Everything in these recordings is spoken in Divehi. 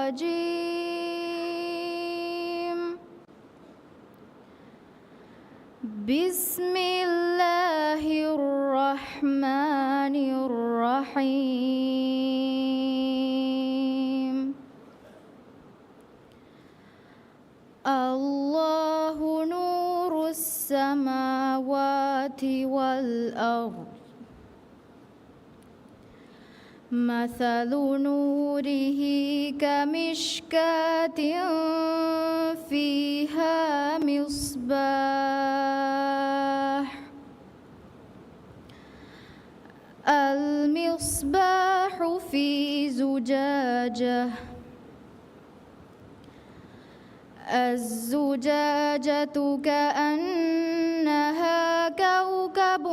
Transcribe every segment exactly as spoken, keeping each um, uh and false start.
الرجيم. بسم الله الرحمن الرحيم. الله نور السماوات والأرض. مثل نوره كمشكاة فيها مصباح. المصباح في زجاجة. الزجاجة كأنها كوكب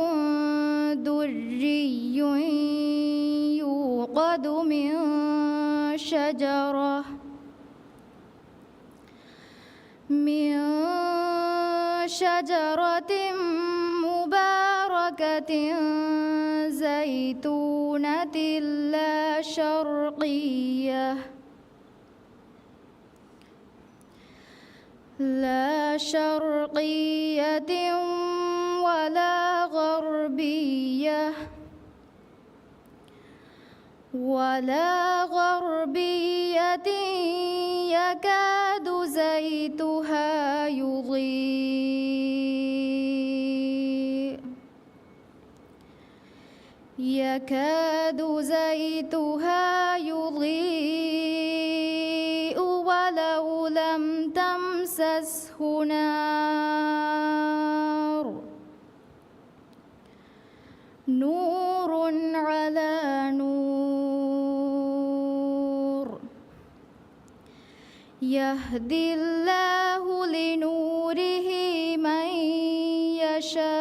دري يوقد من شجرة، من شجرة مباركة زيتونة لا شرقية، لا شرقية ولا غربية، ولا غربية يكاد زيتها يضيء، يكاد زيتها يضيء ولو لم تمسسه نار، نور على نور، يهدي الله لنوره من يشاء،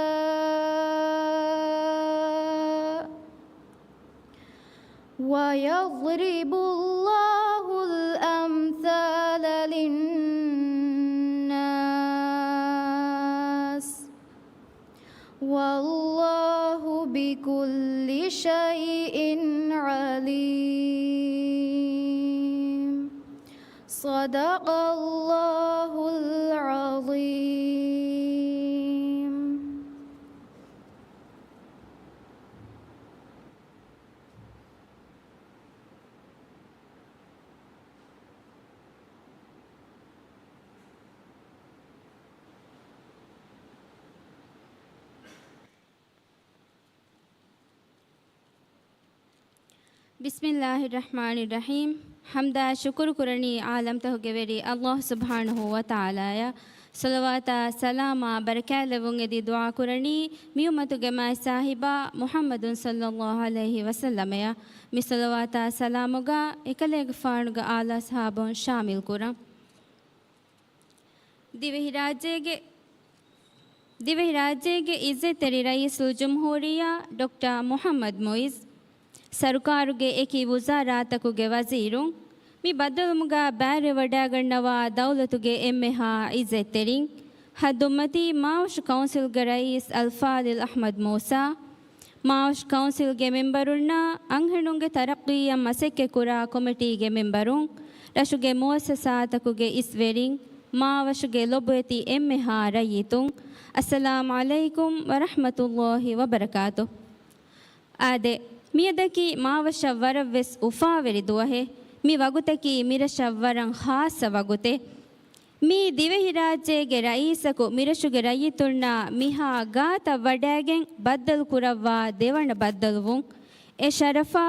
ويضرب الله الأمثال للناس، والله بكل شيء عليم. صدق الله العظيم. بسم الله الرحمن الرحيم. ޙަމްދާ ޝުކުރު ކުރަނީ ޢާލަމްތަކުގެ ވެރި ﷲ ސުބްޙާނަހޫ ވަތަޢާލާއަށް. ޞަލަވާތާ ސަލާމާ ބަރަކާތްލެއްވުން އެދި ދުޢާ ކުރަނީ މި އުއްމަތުގެ މާތް ސާހިބާ މުޙައްމަދު ޞައްލައްލާހު ޢަލައިހި ވަސައްލަމަޔަށް. މި ޞަލަވާތާ ސަލާމުގަ އެކަލޭގެފާނުގެ އާލު އަޞްޙާބުން ޝާމިލް ކުރަން. ދިވެހިރާއްޖޭގެ، ދިވެހިރާއްޖޭގެ ޢިއްޒަތްތެރި ރައީސުލްޖުމްހޫރިއްޔާ ޑޮކްޓަރ މުޙައްމަދު މުޢިއްޒު، ސަރުކާރުގެ އެކި ވުޒާރާތަކުގެ ވަޒީރުން، މި ބައްދަލުވުމުގަ ބައިވެރިވަޑައިގަންނަވާ ދައުލަތުގެ އެންމެހާ ޢިއްޒަތްތެރިން، ޙައްދުއްމަތީ މާވަށު ކައުންސިލްގެ ރައީސް އަލްފާޟިލް އަޙްމަދު މޫސާ، މާވަށު ކައުންސިލްގެ މެމްބަރުންނާ އަންހެނުންގެ ތަރައްޤީއަށް މަސައްކަތްކުރާ ކޮމިޓީގެ މެމްބަރުން، ރަށުގެ މުއައްސަސާތަކުގެ އިސްވެރިން، މާވަށުގެ ލޮބުވެތި އެންމެހާ ރައްޔިތުން، އައްސަލާމު ޢަލައިކުމް ވަރަޙްމަތުﷲ ވަބަރަކާތު. އާދެ، މިއަދަކީ މާވަށަށް ވަރަށްވެސް އުފާވެރި ދުވަހެއް. މި ވަގުތަކީ މިރަށަށް ވަރަށް ޚާއްޞަ ވަގުތެއް. މީ ދިވެހިރާއްޖޭގެ ރައީސަކު މިރަށުގެ ރައްޔިތުންނާ މިހާ ގާތަށް ވަޑައިގެން ބައްދަލު ކުރައްވާ ދެވަނަ ބައްދަލުވުން. އެ ޝަރަފާ،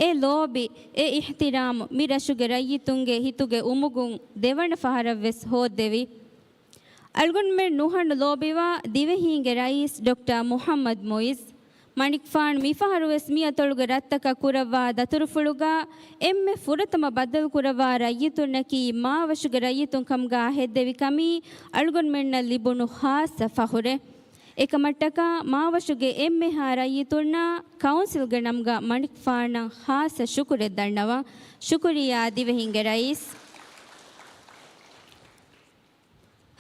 އެ ލޯބި، އެ އިޙްތިރާމު މި ރަށުގެ ރައްޔިތުންގެ ހިތުގެ އުމުގުން ދެވަނަ ފަހަރަށްވެސް ހޯއްދެވި. އަޅުގަނޑުމެން ނުހަނު ލޯބިވާ ދިވެހީންގެ ރައީސް ޑޮކްޓަރ މުޙައްމަދު މުޢިއްޒު މަނިކުފާނު މިފަހަރުވެސް މި އަތޮޅުގެ ރަށްތަކަށް ކުރައްވާ ދަތުރުފުޅުގަ އެންމެ ފުރަތަމަ ބައްދަލުކުރައްވާ ރައްޔިތުންނަކީ މާވަށުގެ ރައްޔިތުން ކަމުގަ ހެއްދެވި ކަމީ އަޅުގަނޑުމެންނަށް ލިބުނު ޚާއްޞަ ފަޚުރެއް. އެކަމަށްޓަކާ މާވަށުގެ އެންމެހާ ރައްޔިތުންނާ ކައުންސިލްގެ ނަމުގަ މަނިކުފާނަށް ޚާއްޞަ ޝުކުރެއް ދަންނަވަން. ޝުކުރިއްޔާ ދިވެހިންގެ ރައީސް.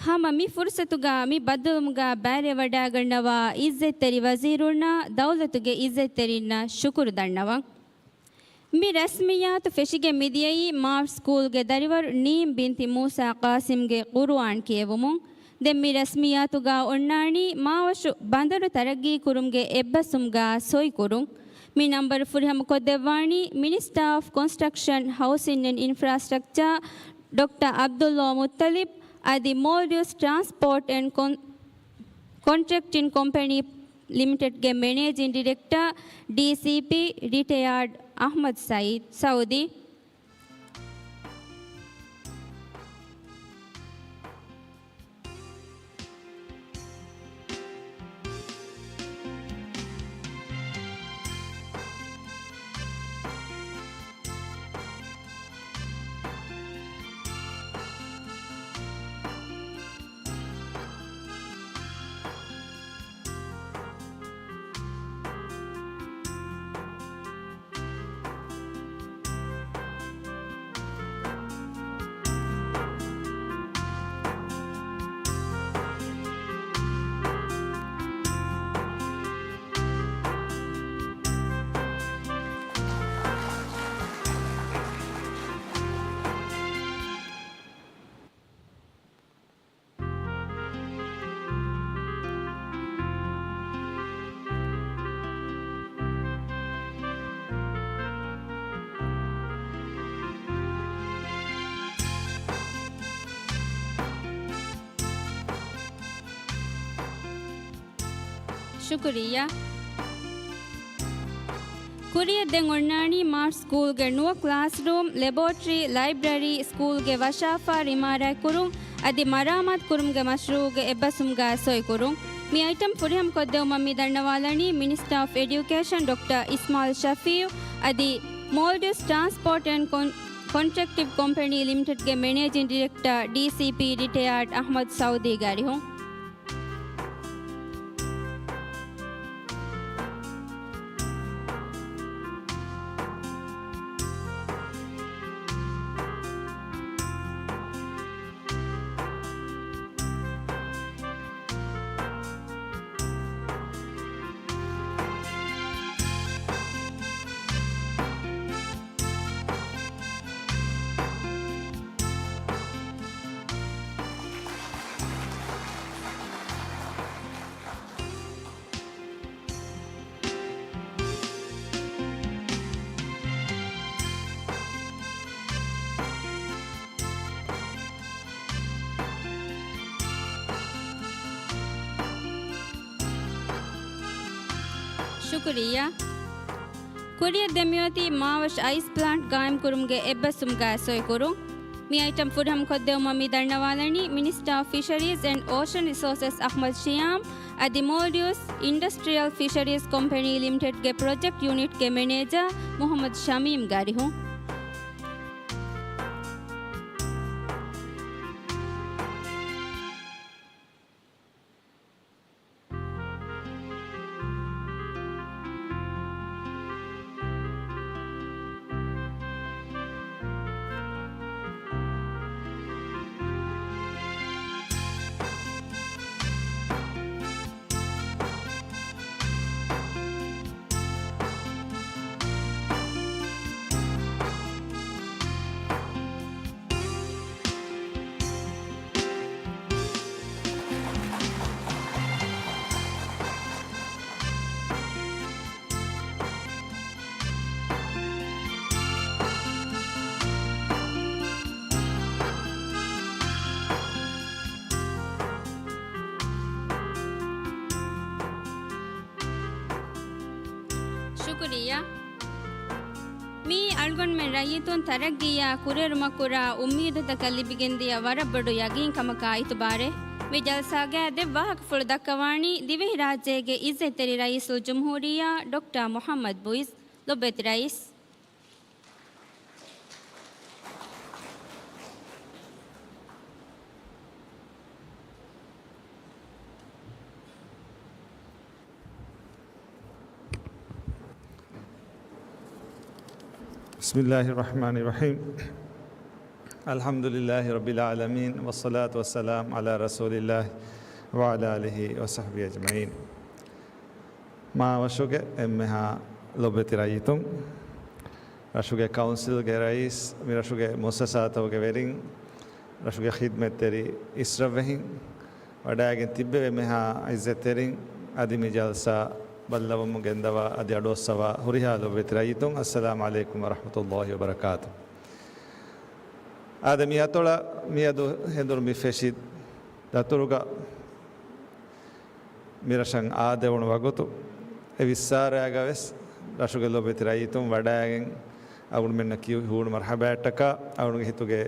ހަމަ މި ފުރުޞަތުގަ މި ބައްދަލުވުމުގަ ބައިވެރިވަޑައިގަންނަވާ އިއްޒަތްތެރި ވަޒީރުންނާ ދައުލަތުގެ އިއްޒަތްތެރިންނަށް ޝުކުރު ދަންނަވަން. މި ރަސްމިއްޔާތު ފެށިގެން މިދިޔައީ މާރްޓް ސްކޫލްގެ ދަރިވަރު ނީމް ބިންތި މޫސާ ޤާސިމްގެ ޤުރުއާން ކިޔެވުމުން. ދެން މި ރަސްމިއްޔާތުގަ އޮންނާނީ މާވަށު ބަނދަރު ތަރައްގީ ކުރުމުގެ އެއްބަސްވުމުގަ ސޮއިކުރުން. މި ނަންބަރު ފުރިހަމަކޮށްދެއްވާނީ މިނިސްޓާ އޮފް ކޮންސްޓްރަކްޝަން، ހައުސިން އެންޑް އިންފްރާސްޓްރަކްޗާ ޑޮކްޓަރ ޢަބްދުﷲ މުއްޠަލިބް އަދި މޯލްޑިވްސް ޓްރާންސްޕޯޓް އެންޑް ކޮން-، ކޮންޓްރެކްޓިން ކޮމްޕެނީ ލިމިޓެޑްގެ މެނޭޖިން ޑިރެކްޓަރ، ޑީސީޕީ، ރިޓަޔާޑް އަޙްމަދު ސައީދު، ސައުދީ. ޝުކުރިއްޔާ. ކުރިއަށް ދެން އޮންނާނީ މާރްޓް ސްކޫލްގެ ނުވަ ކްލާސްރޫމް، ލެބޯޓްރީ، ލައިބްރަރީ، ސްކޫލްގެ ވަށާފާރު އިމާރާތްކުރުން އަދި މަރާމާތުކުރުމުގެ މަޝްރޫއުގެ އެއްބަސްވުމުގަ ސޮއިކުރުން. މި އައިޓަމް ފުރިހަމަކޮށްދެވުމަށް މި ދަންނަވާލަނީ މިނިސްޓާ އޮފް އެޑިއުކޭޝަން ޑޮކްޓަރ އިސްމާއިލް ޝަފީއު އަދި މޯލްޑިވްސް ޓްރާންސްޕޯޓް އެންޑް ކޮން-، ކޮންޓްރެކްޓިވް ކޮމްޕެނީ ލިމިޓެޑްގެ މެނޭޖިން ޑިރެކްޓަރ، ޑީސީޕީ، ރިޓަޔާޑް އަޙްމަދު ސައުދީގެ އަރިހުން. ޝުކުރިއްޔާ. ކުރިއަށް ދެމިއޮތީ މާވަށު އައިސް ޕްލާންޓް ގާއިމްކުރުމުގެ އެއްބަސްވުމުގައި ސޮއިކުރުން. މި އައިޓަމް ފުރިހަމަކޮށްދެވުމަށް މި ދަންނަވާލަނީ މިނިސްޓާ އޮފް ފިޝަރީޒް އެންޑް އޯޝަން ރިސޯސަސް އަޙްމަދު ޝިޔާމް އަދި މޯލްޑިވްސް އިންޑަސްޓްރިއަލް ފިޝަރީޒް ކޮމްޕެނީ ލިމިޓެޑްގެ ޕްރޮޖެކްޓް ޔުނިޓްގެ މެނޭޖަރ މުޙައްމަދު ޝަމީމްގެ އަރިހުން. ޝުކުރިއްޔާ. މިއީ އަޅުގަނޑުމެން ރައްޔިތުން ތަރައްގީއާ ކުރިއެރުމަށް ކުރާ އުއްމީދުތަކަށް ލިބިގެންދިޔަ ވަރަށް ބޮޑު ޔަގީންކަމަކާ އިތުބާރެއް. މި ޖަލްސާގައި ދެއްވާހަކަފުޅު ދައްކަވާނީ ދިވެހިރާއްޖޭގެ އިއްޒަތްތެރި ރައީސުލްޖުމްހޫރިއްޔާ ޑޮކްޓަރ މުޙައްމަދު މުޢިއްޒު. ލޮބުވެތި ރައީސް. بسم الله الرحمن الرحيم. الحمد لله رب العالمين، والصلاة والسلام على رسول الله وعلى آله وصحبه أجمعين. މާވަށުގެ އެންމެހާ ލޮބުވެތި ރައްޔިތުން، ރަށުގެ ކައުންސިލްގެ ރައީސް، މި ރަށުގެ މުއައްސަސާތަކުގެ ވެރިން، ރަށުގެ ޚިދްމަތްތެރި އިސްރަށްވެހިން، ވަޑައިގެން ތިއްބެވި އެންމެހާ އިއްޒަތްތެރިން، އަދި މި ޖަލްސާ ބައްލަވަމުން ގެންދަވާ އަދި އަޑުއައްސަވާ ހުރިހާ ލޮބުވެތި ރައްޔިތުން، އައްސަލާމު ޢަލައިކުމް ވަރަޙްމަތުﷲި ވަބަރަކާތު. އާދެ، މި އަތޮޅަށް މިއަދު ހެނދުނު މި ފެށި ދަތުރުގަ މިރަށަށް އާދެވުނު ވަގުތު، އެ ވިއްސާރައިގަ ވެސް ރަށުގެ ލޮބުވެތި ރައްޔިތުން ވަޑައިގެން އަޅުގަނޑުމެންނަށް ކިޔު ހޫނު މަރްޙަބާއަށްޓަކާ، އަޅުގަނޑުގެ ހިތުގެ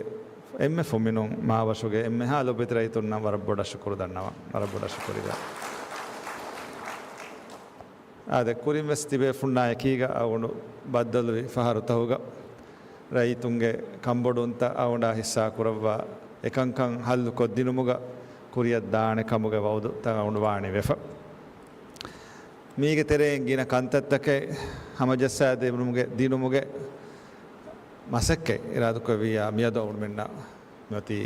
އެންމެ ފުމިނުން މާވަށުގެ އެންމެހާ ލޮބުވެތި ރައްޔިތުންނަށް ވަރަށް ބޮޑަށް ޝުކުރު ދަންނަވަން. ވަރަށް ބޮޑަށް ޝުކުރިއްޔާ. އާދެ، ކުރިން ވެސް ތިބޭފުންނާ އެކީގަ އަޅުގަނޑު ބައްދަލުވި ފަހަރުތަހުގަ ރައްޔިތުންގެ ކަންބޮޑުވުންތައް އަޅުގަނޑާ ހިއްސާ ކުރައްވާ، އެކަންކަން ހައްލު ކޮށްދިނުމުގަ ކުރިއަށް ދާނެ ކަމުގެ ވައުދުތައް އަޅުގަނޑު ވާނީ ވެފަ. މީގެ ތެރެއިން ގިނަ ކަންތައްތަކެއް ހަމަޖައްސާދިނުމުގެ، ދިނުމުގެ މަސައްކަތް އިރާދަކުރެއްވިއްޔާ މިއަދު އަޅުގަނޑުމެންނަށް މިއޮތީ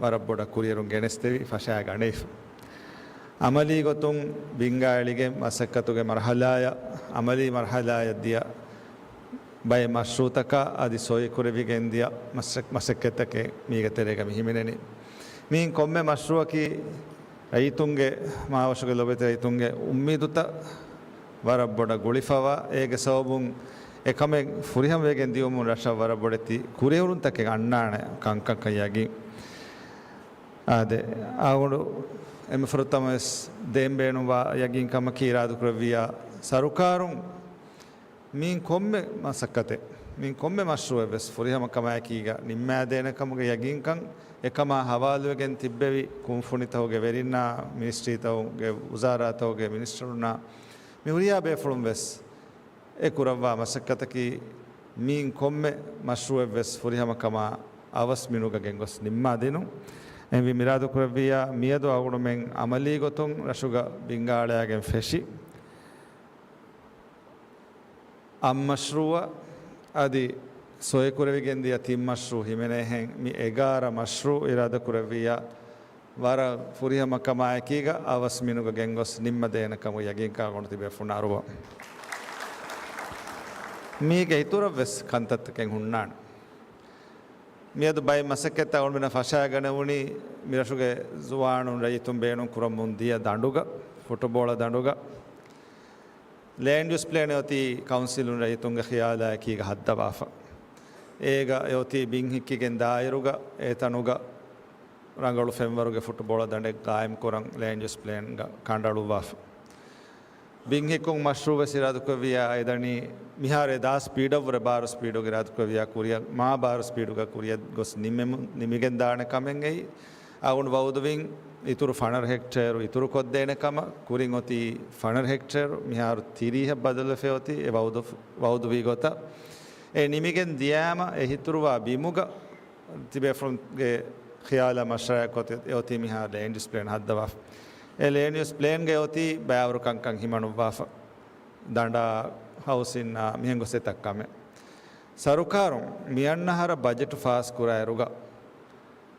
ވަރަށް ބޮޑަށް ކުރިއެރުން ގެނެސްދެވި ފަށާގަނެވިފަ. އަމަލީ ގޮތުން ބިންގާއެޅިގެން މަސައްކަތުގެ މަރުޙަލާއަށް، އަމަލީ މަރުޙަލާއަށް ދިޔަ ބައެއް މަޝްރޫޢުތަކާ އަދި ސޮއިކުރެވިގެން ދިޔަ މަސަ-، މަސައްކަތްތަކެއް މީގެ ތެރޭގަ މި ހިމެނެނީ. މިއިން ކޮންމެ މަޝްރޫޢަކީ ރައްޔިތުންގެ، މާވަށުގެ ލޮބުވެތި ރައްޔިތުންގެ އުއްމީދުތައް ވަރަށް ބޮޑަށް ގުޅިފަވާ، އޭގެ ސަބަބުން އެކަމެއް ފުރިހަމަވެގެން ދިއުމުން ރަށަށް ވަރަށް ބޮޑެތި ކުރިއެރުންތަކެއް އަންނާނެ ކަންކަންކަން ޔަގީން. އާދެ، އަޅުގަނޑު އެންމެ ފުރަތަމަވެސް ދޭން ބޭނުންވާ ޔަގީންކަމަކީ އިރާދަކުރެއްވިއްޔާ ސަރުކާރުން މިއިން ކޮންމެ މަސައްކަތެއް، މިއިން ކޮންމެ މަޝްރޫޢެއް ވެސް ފުރިހަމަކަމާއެކީގަ ނިންމާދޭނެ ކަމުގެ ޔަގީންކަން، އެކަމާ ހަވާލުވެގެން ތިއްބެވި ކުންފުނިތަކުގެ ވެރިންނާ، މިނިސްޓްރީތަކުގެ ވުޒާރާތަކުގެ މިނިސްޓަރުންނާ، މި ހުރިހާ ބޭފުޅުން ވެސް އެ ކުރައްވާ މަސައްކަތަކީ މިއިން ކޮންމެ މަޝްރޫޢެއް ވެސް ފުރިހަމަކަމާ އަވަސް މިނުގަ ގެންގޮސް ނިންމާދިނުން. އެހެންވީ މިރާދުކުރެއްވިއްޔާ މިއަދު އަޅުގަނޑުމެން އަމަލީ ގޮތުން ރަށުގަ ބިންގާޅައިގެން ފެށި އަށް މަޝްރޫޢަށް އަދި ސޮއިކުރެވިގެން ދިޔަ ތިން މަޝްރޫޢު ހިމެނޭހެން މި އެގާރަ މަޝްރޫޢު އިރާދަކުރެއްވިއްޔާ ވަރަށް ފުރިހަމަކަމާއެކީގަ އަވަސް މިނުގަ ގެންގޮސް ނިންމަދޭނެ ކަމުގެ ޔަގީންކަން އަޅުގަނޑު ތިބޭފުންނަށް އަރުވަން. މީގެ އިތުރަށްވެސް ކަންތައްތަކެއް ހުންނާނެ. މިއަދު ބައެއް މަސައްކަތްތައް އަޅުގަނޑުމެންނަށް ފަށާގަނެވުނީ، މިރަށުގެ ޒުވާނުން ރައްޔިތުން ބޭނުން ކުރަމުން ދިޔަ ދަނޑުގަ، ފުޓުބޯޅަ ދަނޑުގަ. ލޭންޑް ޔޫސް ޕްލޭން އެއޮތީ ކައުންސިލުން ރައްޔިތުންގެ ޚިޔާލާއެކީގަ ހައްދަވާފަ. އޭގަ އެއޮތީ ބިން ހިއްކިގެން ދާއިރުގަ އެތަނުގަ ރަނގަޅު ފެންވަރުގެ ފުޓުބޯޅަ ދަނޑެއް ގާއިމްކުރަން ލޭންޑް ޔޫސް ޕްލޭންގަ ކަނޑައަޅުއްވާފަ. ބިން ހިއްކުން މަޝްރޫޢު ވެސް އިރާދަކުރެއްވިއްޔާ އެދަނީ މިހާރު އެ ދާ ސްޕީޑަށްވުރެ ބާރު ސްޕީޑުގަ އިރާދަކުރެއްވިއްޔާ ކުރިއަށް، މާ ބާރު ސްޕީޑުގަ ކުރިއަށް ގޮސް ނިމެމު-، ނިމިގެންދާނެ ކަމެއް އެއީ. އަޅުގަނޑު ވައުދުވިން އިތުރު ފަނަރަ ހެކްޓޭރު އިތުރުކޮށްދޭނެ ކަމަށް. ކުރިން އޮތީ ފަނަރަ ހެކްޓޭރު، މިހާރު ތިރީހަށް ބަދަލުވެފަ އޮތީ އެ ވައުދު-، ވައުދުވީ ގޮތަށް. އެ ނިމިގެން ދިޔާމަ އެ އިތުރުވާ ބިމުގަ ތިބޭފުޅުންގެ ޚިޔާލާ މަޝްވަރާއެއް އޮތީ އެއޮތީ މިހާރު ލޭންޑް ޔޫސް ޕްލޭން ހައްދަވާފަ. އެ ލޭންޑް ޔޫސް ޕްލޭންގައި އޮތީ ބައިވަރު ކަންކަން ހިމަނުއްވާފަ. ދަނޑާ، ހައުސިންއާ، މިހެން ގޮސް އެތައް ކަމެއް. ސަރުކާރުން މިއަންނަ އަހަރަށް ބަޖެޓު ފާސް ކުރާއިރުގަ،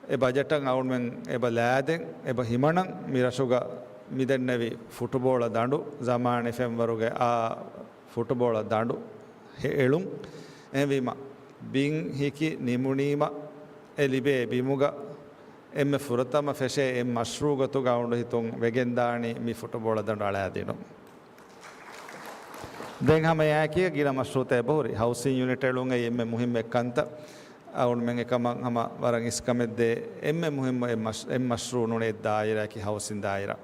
އެ ބަޖެޓަށް އަޅުގަނޑުމެން އެބަ ލާދެން، އެބަ ހިމަނަން މި ރަށުގަ މިދެންނެވި ފުޓުބޯޅަ ދަނޑު، ޒަމާނީ ފެންވަރުގެ އާ ފުޓުބޯޅަ ދަނޑު ހެ-، އެޅުން. އެހެންވީމަ، ބިން ހިކި ނިމުނީމަ، އެ ލިބޭ ބިމުގަ އެންމެ ފުރަތަމަ ފެށޭ އެއް މަޝްރޫޢު ގޮތުގަ އަޅުގަނޑު ހިތުން ވެގެންދާނީ މި ފުޓުބޯޅަ ދަނޑު އަޅާދިނުން. ދެން ހަމަ އެއާއެކީގަ ގިނަ މަޝްރޫޢުތައް އެބަހުރި. ހައުސިން ޔުނިޓް އެޅުން އެއީ އެންމެ މުހިއްމު އެއް ކަންތައް. އަޅުގަނޑުމެން އެކަމަށް ހަމަ ވަރަށް އިސްކަމެއްދޭ. އެންމެ މުހިއްމު އެއް މަޝް-، އެއް މަޝްރޫޢު ނޫނީ އެއް ދާއިރާއަކީ ހައުސިން ދާއިރާ.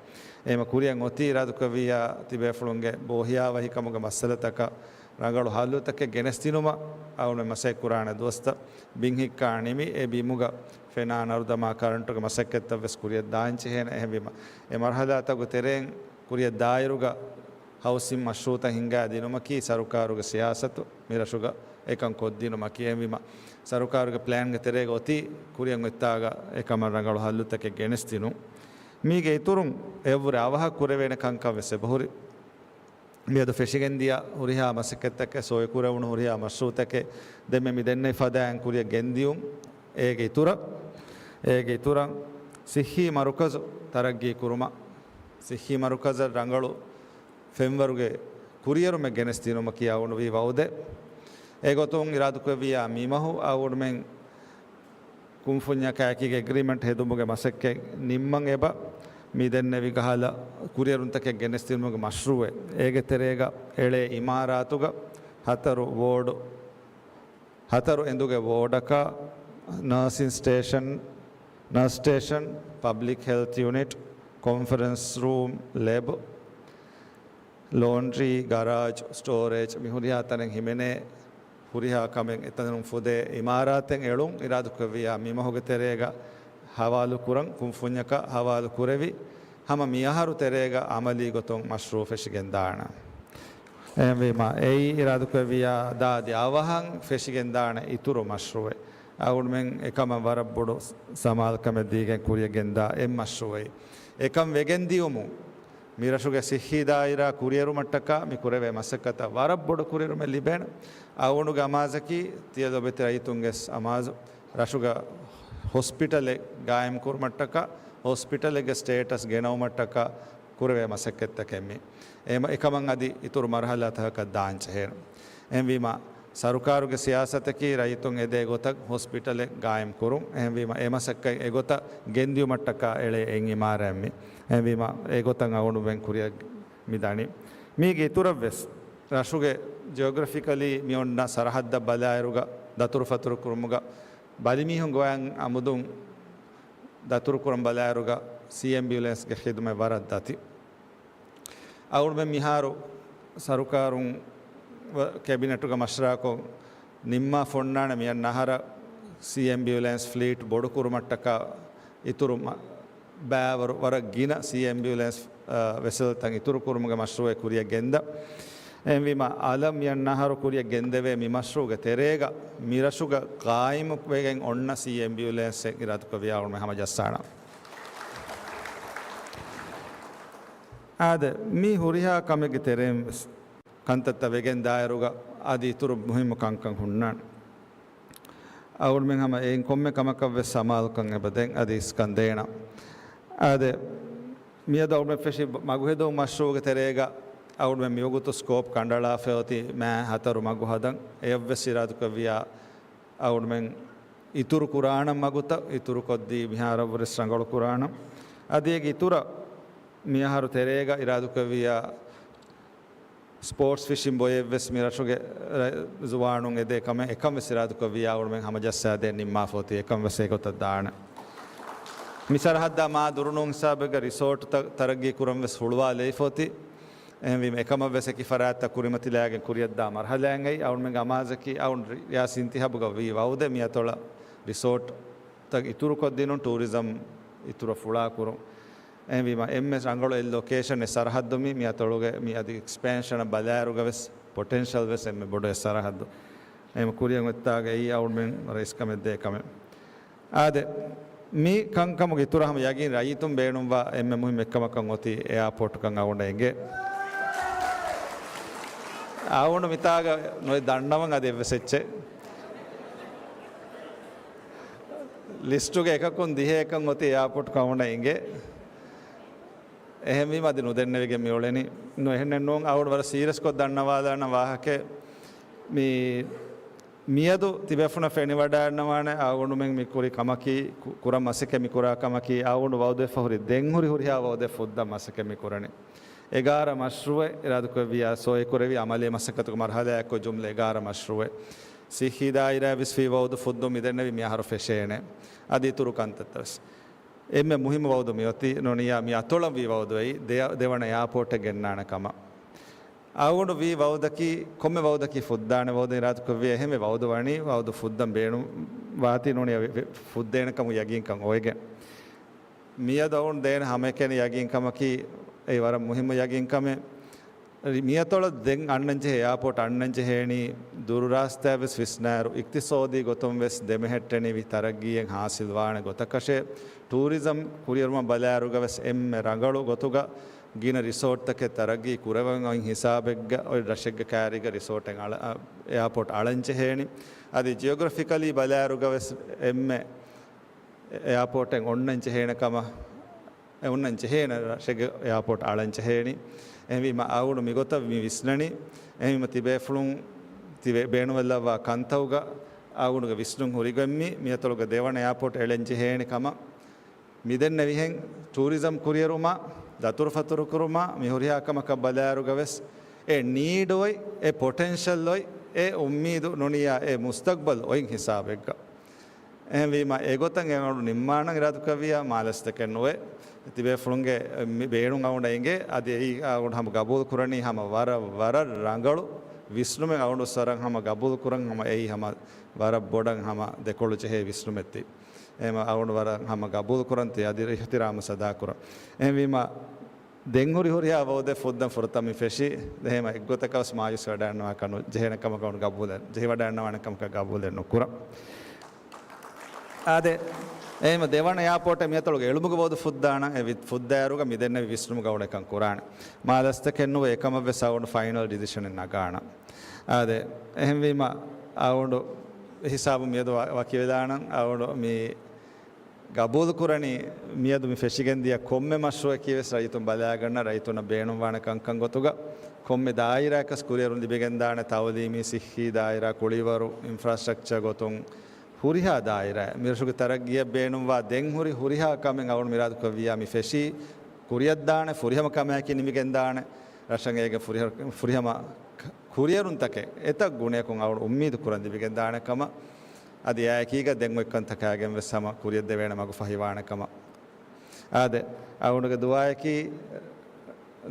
އެހެންވީމަ ކުރިއަށް އޮތީ އިރާދަކުރެއްވިއްޔާ ތިބޭފުޅުންގެ ބޯހިޔާވަހިކަމުގެ މައްސަލަތަކަށް ރަނގަޅު ހައްލުތަކެއް ގެނެސްދިނުމަށް. އަޅުގަނޑުމެން މަސައްކަތް ކުރާނެ ދުވަސްތައް ބިން ހިއްކާ ނިމި އެ ބިމުގަ ފެނާ ނަރުދަމާ ކަރަންޓުގެ މަސައްކަތްތައް ވެސް ކުރިއަށް ދާންޖެހޭނެ. އެހެންވީމަ، އެ މަރުޙަލާތަކުގެ ތެރެއިން ކުރިއަށް ދާއިރުގަ ހައުސިން މަޝްރޫޢުތައް ހިންގާ ދިނުމަކީ ސަރުކާރުގެ ސިޔާސަތު. މި ރަށުގަ އެކަން ކޮށްދިނުމަކީ. އެހެންވީމަ، ސަރުކާރުގެ ޕްލޭންގެ ތެރޭގަ އޮތީ ކުރިއަށް އޮތްތާގަ އެކަމަށް ރަނގަޅު ހައްލުތަކެއް ގެނެސްދިނުން. މީގެ އިތުރުން އެއަށްވުރެ އަވަހަށް ކުރެވޭނެ ކަންކަން ވެސް އެބަހުރި. މިއަދު ފެށިގެންދިޔަ ހުރިހާ މަސައްކަތްތަކެއް، ސޮއިކުރެވުނު ހުރިހާ މަޝްރޫޢުތަކެއް ދެންމެ މި ދެންނެވި ފަދައިން ކުރިއަށް ގެންދިޔުން. އޭގެ އިތުރަށް، އޭގެ އިތުރަށް ޞިއްޙީ މަރުކަޒު ތަރައްގީ ކުރުމަށް، ޞިއްޙީ މަރުކަޒަށް ރަނގަޅު ފެންވަރުގެ ކުރިއެރުމެއް ގެނެސްދިނުމަކީ އަޅުގަނޑު ވީ ވައުދެއް. އެގޮތުން އިރާދުކުރެއްވިއްޔާ މިމަހު އަޅުގަނޑުމެން ކުންފުންޏަކާއެކީގެ އެގްރިމެންޓް ހެދުމުގެ މަސައްކަތް ނިންމަން އެބަ މި ދެންނެވި ކަހަލަ ކުރިއެރުންތަކެއް ގެނެސްދިނުމުގެ މަޝްރޫއެއް. އޭގެ ތެރޭގަ އެޅޭ އިމާރާތުގަ ހަތަރު ވޯޑު، ހަތަރު އެނދުގެ ވޯޑަކަށް ނާސިން ސްޓޭޝަން، ނާސް ސްޓޭޝަން، ޕަބްލިކް ހެލްތް ޔުނިޓް، ކޮންފަރެންސް ރޫމް، ލެބް، ލޯންޑްރީ، ގަރާޖް، ސްޓޯރޭޖް މި ހުރިހާ ތަނެއް ހިމެނޭ ހުރިހާ ކަމެއް އެތަނުން ފުދޭ އިމާރާތެއް އެޅުން އިރާދުކުރެއްވިއްޔާ މިމަހުގެ ތެރޭގަ ހަވާލުކުރަން ކުންފުންޏަކަށް ހަވާލު ކުރެވި، ހަމަ މިއަހަރު ތެރޭގަ އަމަލީ ގޮތުން މަޝްރޫއު ފެށިގެންދާނެ. އެހެންވީމަ، އެއީ އިރާދުކުރެއްވިއްޔާ ދާދި އަވަހަށް ފެށިގެންދާނެ އިތުރު މަޝްރޫއެއް. އަޅުގަނޑުމެން އެކަމަށް ވަރަށް ބޮޑު ސަމާލުކަމެއް ދީގެން ކުރިއަށް ގެންދާ އެއް މަޝްރޫއެއް. އެކަން ވެގެން ދިޔުމުން، މި ރަށުގެ ސިއްހީ ދާއިރާ ކުރިއެރުމަށްޓަކާ މި ކުރެވޭ މަސައްކަތަށް ވަރަށް ބޮޑު ކުރިއެރުމެއް ލިބޭނެ. އަޅުގަނޑުގެ އަމާޒަކީ ތިޔަ ލޮބެތި ރައްޔިތުންގެ އަމާޒު، ރަށުގަ ހޮސްޕިޓަލެއް ގާއިމް ކުރުމަށްޓަކާ، ހޮސްޕިޓަލެއްގެ ސްޓޭޓަސް ގެނައުމަށްޓަކާ ކުރެވޭ މަސައްކަތްތަކެއް މި. އެ-، އެކަމަށް އަދި އިތުރު މަރުހަލާތަކަކަށް ދާން ޖެހޭނެ. އެހެންވީމަ، ސަރުކާރުގެ ސިޔާސަތަކީ ރައްޔިތުން އެދޭ ގޮތަށް ހޮސްޕިޓަލެއް ގާއިމް ކުރުން. އެހެންވީމަ، އެ މަސައްކަތް އެގޮތަށް ގެންދިޔުމަށްޓަކާ އެޅޭ އެއް އިމާރާތް މި. އެހެންވީމަ، އެގޮތަށް އަޅުގަނޑުމެން ކުރިއަށް މި ދަނީ. މީގެ އިތުރަށްވެސް، ރަށުގެ ޖިއޮގްރަފިކަލީ މި އޮންނަ ސަރަހައްދަށް ބަލާއިރުގަ، ދަތުރުފަތުރު ކުރުމުގަ، ބަލިމީހުން ގޮވަން އަމުދުން ދަތުރުކުރަން ބަލާއިރުގަ، ސީ އެމްބިއުލެންސްގެ ޚިދުމަތް ވަރަށް ދަތި. އަޅުގަނޑުމެން މިހާރު ސަރުކާރުން ވަ-، ކެބިނެޓުގަ މަޝްވަރާކޮށް ނިންމާފަ އޮންނާނެ މިއަންނަ އަހަރަށް ސީ އެމްބިއުލެންސް ފްލީޓް ބޮޑުކުރުމަށްޓަކާ އިތުރު މަ-، ބައިވަރު ވަރަށް ގިނަ ސީ އެމްބިއުލެންސް، އަ، ވެސެލްތައް އިތުރުކުރުމުގެ މަޝްރޫއެއް ކުރިއަށް ގެންދަ. އެހެންވީމަ، އަލަށް މިއަންނަ އަހަރު ކުރިއަށް ގެންދެވޭ މި މަޝްރޫއުގެ ތެރޭގަ މިރަށުގަ ޤާއިމުވެގެން އޮންނަ ސީ އެމްބިއުލެންސެއް އިރާދަކުރެއްވިއްޔާ އަޅުގަނޑުމެން ހަމަޖައްސާނަން. އާދެ، މި ހުރިހާ ކަމެއްގެ ތެރެއިން ވެސް ކަންތައްތައް ވެގެން ދާއިރުގަ އަދި އިތުރު މުހިއްމު ކަންކަން ހުންނާނެ. އަޅުގަނޑުމެން ހަމަ އެއިން ކޮންމެ ކަމަކަށް ވެސް ސަމާލުކަން އެބަ ދޭން އަދި އިސްކަން ދޭނަން. އާދެ، މިއަދު އަޅުގަނޑުމެން ފެށި މަގުހެދުން މަޝްރޫއުގެ ތެރޭގަ އަޅުގަނޑުމެން މިވަގުތު ސްކޯޕް ކަނޑައަޅާފައި އޮތީ މާ ހަތަރު މަގު ހަދަން. އެޔަށްވެސް އިރާދަކުރެއްވިއްޔާ އަޅުގަނޑުމެން އިތުރު ކުރާނަން މަގުތައް އިތުރުކޮށްދީ މިހާރަށްވުރެސް ރަނގަޅު ކުރާނަން. އަދި އޭގެ އިތުރަށް މިއަހަރު ތެރޭގަ އިރާދަކުރެއްވިއްޔާ ސްޕޯޓްސް ފިޝިން ބޮއެއްވެސް މި ރަށުގެ ރަ-، ޒުވާނުން އެދޭ ކަމެއް އެކަން ވެސް އިރާދަކުރެއްވިއްޔާ އަޅުގަނޑުމެން ހަމަޖައްސާދޭން ނިންމާފަ އޮތީ އެކަން ވެސް އެގޮތަށް ދާނެ. މި ސަރަހައްދާ މާ ދުރުނޫން ހިސާބެއްގަ ރިސޯޓްތައް ތަރައްގީ ކުރަން ވެސް ހުޅުވާލައިފަ އޮތީ. އެހެންވީމަ އެކަމަށް ވެސް އެކި ފަރާތްތައް ކުރިމަތިލާގެން ކުރިއަށްދާ މަރުހަލާއެއް އައި އަޅުގަނޑުމެންގެ އަމާޒަކީ އަޅުގަނޑު ރިޔާސީ އިންތިހާބުގަ ވީ ވައުދެއް މި އަތޮޅަށް ރިސޯޓްތައް އިތުރުކޮށްދިނުން ޓޫރިޒަމް އިތުރަށް ފުޅާކުރުން. އެހެންވީމަ އެންމެ ރަނގަޅު އެއް ލޮކޭޝަން އެއް ސަރަހައްދު މި، މި އަތޮޅުގެ މި އަދި އެކްސްޕޭންޝަނަށް ބަލާއިރުގަ ވެސް ޕޮޓެންޝަލް ވެސް އެންމެ ބޮޑު އެއް ސަރަހައްދު. އެހެން ކުރިއަށް އޮތްތާގައި އަޅުގަނޑުމެން ވަރަށް އިސްކަމެއް ދޭ ކަމެއް. އާދެ، މި ކަންކަމުގެ އިތުރަށް ހަމަ ޔަގީން ރައްޔިތުން ބޭނުންވާ އެންމެ މުހިއްމު އެއްކަމަކަށް އޮތީ އެއާޕޯޓްކަން އަޅުގަނޑަށް އެނގޭ. އަޅުގަނޑު މިތާގަ ނުވެ ދަންނަވަން އަދި އެއްވެސް އެއްޗެއް. ލިސްޓުގެ އެކަކުން ދިހައެއްކަން އޮތީ އެއާޕޯޓް ކަމުނަށް އިނގޭ. އެހެންވީމަ އަދި ނުދެންނެވިގެން މިއުޅެނީ. ނު އެހެންނެއް ނޫން. އަޅުގަނޑު ވަރަށް ސީރިއަސްކޮށް ދަންނަވާލާނަ ވާހަކަ މި، މިއަދު ތިބޭފުޅުން ފެނިވަޑައިންނަވާނެ އަޅުގަނޑުމެން މި ކުރި ކަމަކީ، ކު-، ކުރަން މަސައްކަތް މި ކުރާ ކަމަކީ، އަޅުގަނޑު ވައުދުވެފަ ހުރި ދެން ހުރި ހުރިހާ ވައުދެއް ފުއްދަން މަސައްކަތް މި ކުރަނީ. އެގާރަ މަޝްރޫއެއް އިރާދަކުރެއްވިއްޔާ ސޮއިކުރެވި އަމަލީ މަސައްކަތުގެ މަރުހަލާއެއްކޮށް ޖުމްލަ އެގާރަ މަޝްރޫއެއް. ސިއްހީ ދާއިރާ ވިސް ވީ ވައުދު ފުއްދުން މިދެންނެވި މިއަހަރު ފެށޭނެ. އަދި އިތުރު ކަންތައްތައް ވެސް. އެންމެ މުހިއްމު ވައުދު މިއޮތީ ނޫނިއްޔާ މި އަތޮޅަށް ވީ ވައުދު އެއީ ދެ-، ދެވަނަ އެއާޕޯޓެއް ގެންނާނެ ކަމަށް. އަޅުގަނޑު ވީ ވައުދަކީ، ކޮންމެ ވައުދަކީ ފުއްދާނެ ވައުދެއް އިރާދަކުރެއްވިއްޔާ އެހެންވެ ވައުދު ވަނީ ވައުދު ފުއްދަން ބޭނުން ވާތީ ނޫނިއްޔާ ވެ-، ވެ-، ފުއްދޭނެ ކަމުގެ ޔަގީންކަން އޮވެގެން. މިއަދު އަޅުގަނޑު ދޭނެ ހަމައެކަނި ޔަގީންކަމަކީ، އެއީ ވަރަށް މުހިއްމު ޔަގީންކަމެއް. މިއަތޮޅަށް ދެން އަންނަންޖެހޭ އެއާޕޯޓް އަންނަންޖެހޭނީ ދުރު ރާސްތާ ވެސް ވިސްނާއިރު، އިޤްތިޞާދީ ގޮތުން ވެސް ދެމެހެއްޓެނިވި ތަރައްގީއެއް ހާސިލްވާނެ ގޮތަކަށޭ. ޓޫރިޒަމް ކުރިއެރުމަށް ބަލާއިރުގަ ވެސް އެންމެ ރަނގަޅު ގޮތުގަ ގިނަ ރިސޯޓްތަކެއް ތަރައްގީ ކުރެވެން އޮތް ހިސާބެއްގަ އޮތް ރަށެއްގެ ކައިރީގަ ރިސޯޓެއް އަޅަ-، އަ، އެއާޕޯޓް އަޅަންޖެހޭނީ. އަދި ޖިއޮގްރަފިކަލީ ބަލާއިރުގަ ވެސް އެންމެ އެއާޕޯޓެއް އޮންނަން ޖެހޭނެ ކަމަށް، އެ އޮންނަން ޖެހޭނެ ރަށެއްގެ އެއާޕޯޓް އަޅަން ޖެހޭނީ. އެހެންވީމަ އަޅުގަނޑު މިގޮތަށް މި ވިސްނަނީ. އެހެންވީމަ ތިބޭފުޅުން ތި ތިބެ ބޭނުންވެލައްވާ ކަންތައްގަ އަޅުގަނޑުގެ ވިސްނުން ހުރިގޮތް މި މިއަތޮޅުގަ ދެވަނަ އެއާޕޯޓް އެޅެން ޖެހޭނެ ކަމަށް މިދެންނެވިހެން ޓޫރިޒަމް ކުރިއެރުމާ، ދަތުރުފަތުރުކުރުމާ، މި ހުރިހާ ކަމަކަށް ބަލާއިރުގަވެސް އެ ނީޑް އޮތް، އެ ޕޮޓެންޝަލް އޮތް، އެ އުއްމީދު ނުނިޔާ އެ މުސްތަގްބަލް އޮތް ހިސާބެއްގަ. އެހެންވީމަ، އެގޮތަށް އެ އަޅުގަނޑު ނިންމާނަން އިރާދަކުރެއްވިއްޔާ މާލަސްތަކެއް ނުވޭ. ތިބޭފުޅުންގެ މި ބޭނުން އަޅުގަނޑަށް އެނގޭ. އަދި އެއީ އަޅުގަނޑު ހަމަ ގަބޫލު ކުރަނީ ހަމަ ވަރަށް، ވަރަށް ރަނގަޅު ވިސްނުމެއް އަޅުގަނޑު ވަރަށް ހަމަ ގަބޫލު ކުރަން ހަމަ އެއީ ހަމަ ވަރަށް ބޮޑަށް ހަމަ ދެކޮޅު ޖެހޭ ވިސްނުމެއް ތި. އެހެންވީމަ އަޅުގަނޑު ވަރަށް ހަމަ ގަބޫލު ކުރަން ތި އަދި އިޙްތިރާމު ސަދާ ކުރަން. އެހެންވީމަ، ދެން ހުރި ހުރިހާ ވައުދެއް ފުއްދަން ފުރަތަމަ މި ފެށީ. އެހެންވީމަ އެއްގޮތަކަށް ވެސް މާޔޫސް ވެވަޑައިގަންނަވާކަށް ނު، ޖެހޭނެ ކަމަކަށް ގަބޫލެއް، ޖެހިވަޑައިގަންނަވާނެ ކަމަކަށް ގަބޫލެއް ނުކުރަން. އާދެ، އެހެންވީމަ ދެވަނަ އެއާޕޯޓެއް މިއަތޮޅުގެ އެޅުމުގެ ވައުދު ފުއްދާނަން. އެ ވި-، ފުއްދާއިރުގަ މިދެންނެވި ވިސްނުމުގަ އުޅޭކަން ކުރާނެ. މާލަސްތަކެއް ނުވެ އެކަމަށްވެސް އަޅުގަނޑު ފައިނަލް ޑިސިޝަނެއް ނަގާނަން. އާދެ، އެހެންވީމަ އަޅުގަނޑު ހިސާބު މިއަދު ވަ-، ވަކިވެލާނަން. އަޅުގަނޑު މި ގަބޫލުކުރަނީ މިއަދު މި ފެށިގެންދިޔަ ކޮންމެ މަޝްރޫއަކީވެސް ރައްޔިތުން ބަލާގަންނަ، ރައްޔިތުންނަށް ބޭނުންވާނެ ކަންކަން ގޮތުގަ ކޮންމެ ދާއިރާއަކަސް ކުރިއެރުން ލިބިގެންދާނެ، ތައުލީމީ، ސިއްހީ ދާއިރާ، ކުޅިވަރު، އިންފްރާސްޓްރަކްޗަރ ގޮތުން ހުރިހާ ދާއިރާ، މިރަށުގެ ތަރައްގީއަށް ބޭނުންވާ ދެން ހުރި ހުރިހާ ކަމެއް އަޅުގަނޑު މިރާދުކުރެއްވިއްޔާ މި ފެށީ ކުރިއަށްދާނެ ފުރިހަމަ ކަމާއެކީ ނިމިގެންދާނެ، ރަށަށް އޭގެ ފުރިހަ-، ފުރިހަމަ ކުރިއެރުންތަކެއް އެތައް ގުނަޔަކުން އަޅުގަނޑު އުއްމީދު ކުރަން ލިބިގެންދާނެ ކަމަށް، އަދި އެއާއެކީގަ ދެން އޮތްކަންތަކާގެން ވެސް ހަމަ ކުރިއަށްދެވޭނެ މަގު ފަހިވާނެ ކަމަށް. އާދެ، އަޅުގަނޑުގެ ދުޢާއަކީ،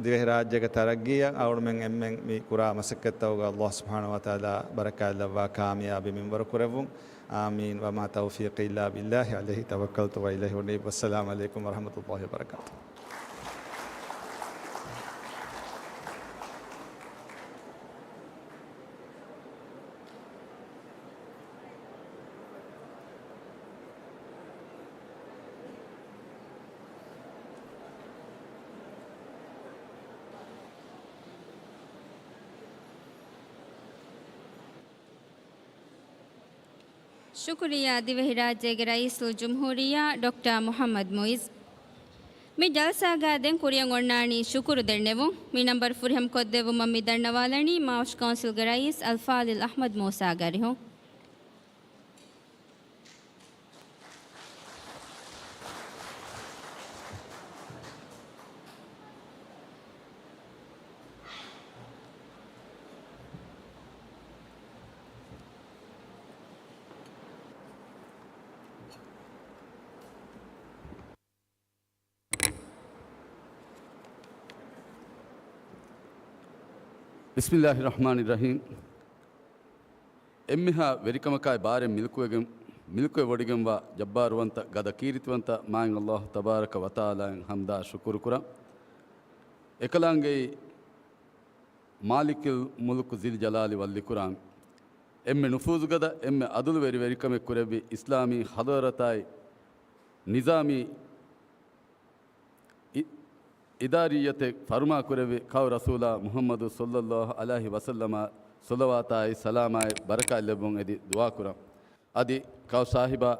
ދިވެހިރާއްޖޭގެ ތަރައްގީއަށް އަޅުގަނޑުމެން އެންމެން މި ކުރާ މަސައްކަތްތަކުގަ ﷲ ސުބްޙާނަހޫ ވަތަޢާލާ ބަރަކާތްލައްވާ ކާމިޔާބީ މިންވަރު ކުރެއްވުން. އާމީން. وما توفيقي إلا بالله عليه توكلت وإليه أنيب. والسلام عليكم ورحمة الله وبركاته. ޝުކުރިއްޔާ ދިވެހިރާއްޖޭގެ ރައީސުލްޖުމްހޫރިއްޔާ ޑޮކްޓަރ މުޙައްމަދު މުޢިއްޒު. މި ޖަލްސާގަ ދެން ކުރިއަށް އޮންނާނީ ޝުކުރު ދެންނެވުން. މި ނަންބަރު ފުރިހަމަ ކޮށްދެއްވުމަށް މި ދަންނަވާލަނީ މާވަށު ކައުންސިލްގެ ރައީސް އަލްފާޟިލް އަޙްމަދު މޫސާ ގަރިހުން. بسم الله الرحمن الرحيم. އެންމެހާ ވެރިކަމަކާއި ބާރެއް މިލްކުވެގެން، މިލްކުވެވޮޑިގެންވާ ޖައްބާރުވަންތަ ގަދަ ކީރިތިވަންތަ މާތް ﷲ ތަބާރަކަ ވަތަޢާލާއަށް ޙަމްދާ ޝުކުރު ކުރަން. އެކަލާނގެއީ މާލިކުލް މުލްކު ޒިލް ޖަލާލި ވަލް އިކްރާމް. އެންމެ ނުފޫޒުގަދަ، އެންމެ ޢަދުލުވެރި ވެރިކަމެއް ކުރެއްވި އިސްލާމީ ޙަޟާރަތާއި ނިޒާމީ އި-، އިދާރިއްޔަތެއް ފަރުމާކުރެއްވި ކައު ރަސޫލާ މުޙައްމަދު ޞައްލައްލާހު ޢަލައިހި ވަސައްލަމަށް ޞަލަވާތާއި ސަލާމާއި ބަރަކާތް ލެއްވުން އެދި ދުޢާކުރަން. އަދި ކައު ސާހިބާ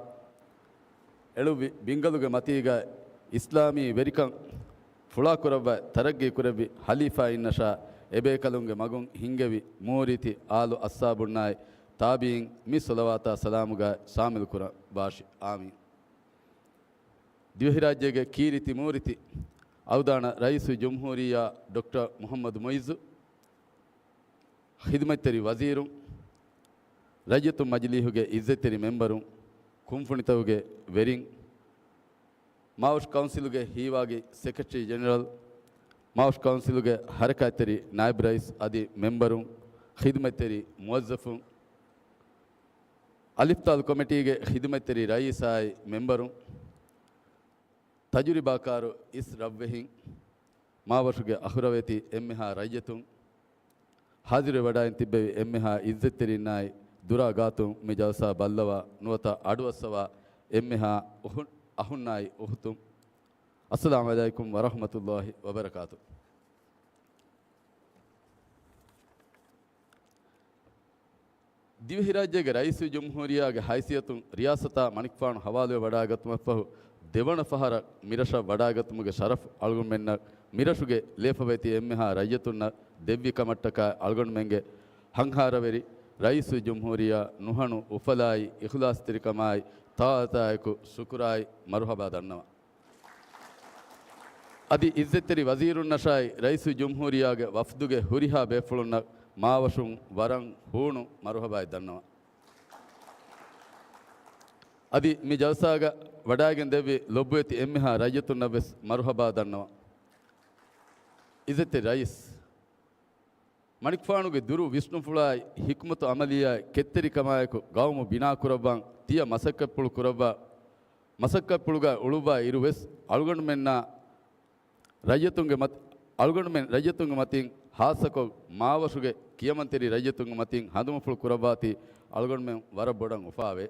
އެޅުއްވި ބިންގަލުގެ މަތީގަ އިސްލާމީ ވެރިކަން ފުޅާކުރައްވައި ތަރައްގީ ކުރެއްވި ޚަލީފާއިންނަށާ އެބޭކަލުންގެ މަގުން ހިންގެވި މޫރިތި އާލު އައްސާބުންނާއި ތާބިޢީން މި ޞަލަވާތާ ސަލާމުގަ ޝާމިލް ކުރައްވާށި. އާމީން. ދިވެހިރާއްޖޭގެ ކީރިތި މޫރިތި އަވަދާނަ ރައީސުލްޖުމްހޫރިއްޔާ ޑޮކްޓަރ މުޙައްމަދު މުޢިއްޒު، ޚިދުމަތްތެރި ވަޒީރުން، ރައްޔިތުން މަޖިލީހުގެ ޢިއްޒަތްތެރި މެންބަރުން، ކުންފުނިތަކުގެ ވެރިން، މާވަށު ކައުންސިލުގެ ހީވާގި ސެކްރެޓަރީ ޖެނެރަލް، މާވަށު ކައުންސިލުގެ ޙަރަކާތްތެރި ނާއިބް ރައީސް އަދި މެންބަރުން، ޚިދުމަތްތެރި މުވައްޒަފުން، އަލިފްތާލު ކޮމިޓީގެ ޚިދުމަތްތެރި ރައީސާއި މެންބަރުން، ތަޖުރިބާކާރު އިސް ރަށްވެހިން، މާވަށުގެ އަޚުރަވެތި އެންމެހާ ރައްޔިތުން، ޙާޟިރުވެވަޑައިން ތިއްބެވި އެންމެހާ ޢިއްޒަތްތެރިންނާއި، ދުރާ ގާތުން މި ޖަލްސާ ބައްލަވާ ނުވަތަ އަޑުއައްސަވާ އެންމެހާ އުޚު-، އަޚުންނާއި އުޚުތުން، އައްސަލާމު ޢަލައިކުމް ވަރަޙްމަތުﷲ ވަބަރަކާތު. ދިވެހިރާއްޖޭގެ ރައީސުލްޖުމްހޫރިއްޔާގެ ހައިސިއްޔަތުން ރިޔާސަތާ މަނިކުފާނު ހަވާލުވެ ވަޑާގަތުމަށްފަހު، ދެވަނަ ފަހަރަށް މިރަށަށް ވަޑާގަތުމުގެ ޝަރަފް އަޅުގަނޑުމެންނަށް މިރަށުގެ ލޭފަވޭތި އެންމެހާ ރައްޔިތުންނަށް ދެއްވި ކަމަށްޓަކާ، އަޅުގަނޑުމެންގެ ހަންހާރަވެރި ރައީސުލްޖުމްހޫރިއްޔާ ނުހަނު އުފަލާއި، އިޚްލާޞްތެރިކަމާއި، ޠާޢަތާއެކު ޝުކުރާއި، މަރުޙަބާ ދަންނަވަން. އަދި ޢިއްޒަތްތެރި ވަޒީރުންނަށާއި، ރައީސުލްޖުމްހޫރިއްޔާގެ ވަފްދުގެ ހުރިހާ ބޭފުޅުންނަށް މާވަށުން ވަރަށް ހޫނު މަރުޙަބާއެއް ދަންނަވަން. އަދި މި ޖަލްސާގަ ވަޑައިގެން ދެއްވި ލޮބުވެތި އެންމެހާ ރައްޔިތުންނަށްވެސް މަރުޙަބާ ދަންނަވަން. ޢިއްޒަތްތެރި ރައީސް، މަނިކުފާނުގެ ދުރު ވިސްނުފުޅާއި، ޙިކްމަތު ޢަމަލީއާއި، ކެތްތެރިކަމާއެކު ޤައުމު ބިނާކުރައްވާން ތިޔަ މަސައްކަތްޕުޅު ކުރައްވާ، މަސައްކަތްޕުޅުގައި އުޅުއްވާ އިރުވެސް، އަޅުގަނޑުމެންނާ ރައްޔިތުންގެ މަތި-، އަޅުގަނޑުމެން ރައްޔިތުންގެ މަތިން، ޚާއްޞަކޮށް މާވަށުގެ ކިޔަމަންތެރި ރައްޔިތުންގެ މަތިން ހަނދުމަފުޅު ކުރައްވާތީ، އަޅުގަނޑުމެން ވަރަށް ބޮޑަށް އުފާވޭ.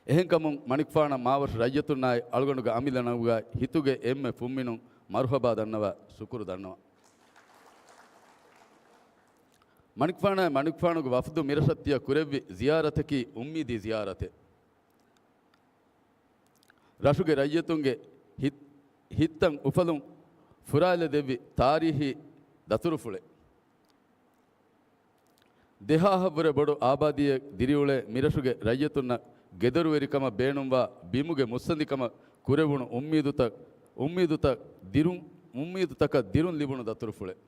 އެހެންކަމުން، މަނިކުފާނަށް މާވަށު ރައްޔިތުންނާއި އަޅުގަނޑުގެ އަމިއްލަ ނަންގާ ހިތުގެ އެންމެ ފުންމިނުން މަރުޙަބާ ދަންނަވާ، ޝުކުރު ދަންނަވަން. މަނިކުފާނާއި މަނިކުފާނުގެ ވަފްދު މިރަށަށް ތިޔަ ކުރެއްވި ޒިޔާރަތަކީ އުއްމީދީ ޒިޔާރަތެއް. ރަށުގެ ރައްޔިތުންގެ ހިތް-، ހިތްތައް އުފަލުން ފުރާލަދެއްވި ތާރީހީ ދަތުރުފުޅެއް. ދެހާހަށްވުރެ ބޮޑު އާބާދީއެއް ދިރިއުޅޭ މިރަށުގެ ރައްޔިތުންނަށް ގެދޮރުވެރިކަމަށް ބޭނުންވާ ބިމުގެ މުއްސަނދިކަމަށް ކުރެވުނު އުއްމީދުތައް، އުއްމީދުތައް ދިރުން، އުއްމީދުތަކަށް ދިރުން ލިބުނު ދަތުރުފުޅެއް.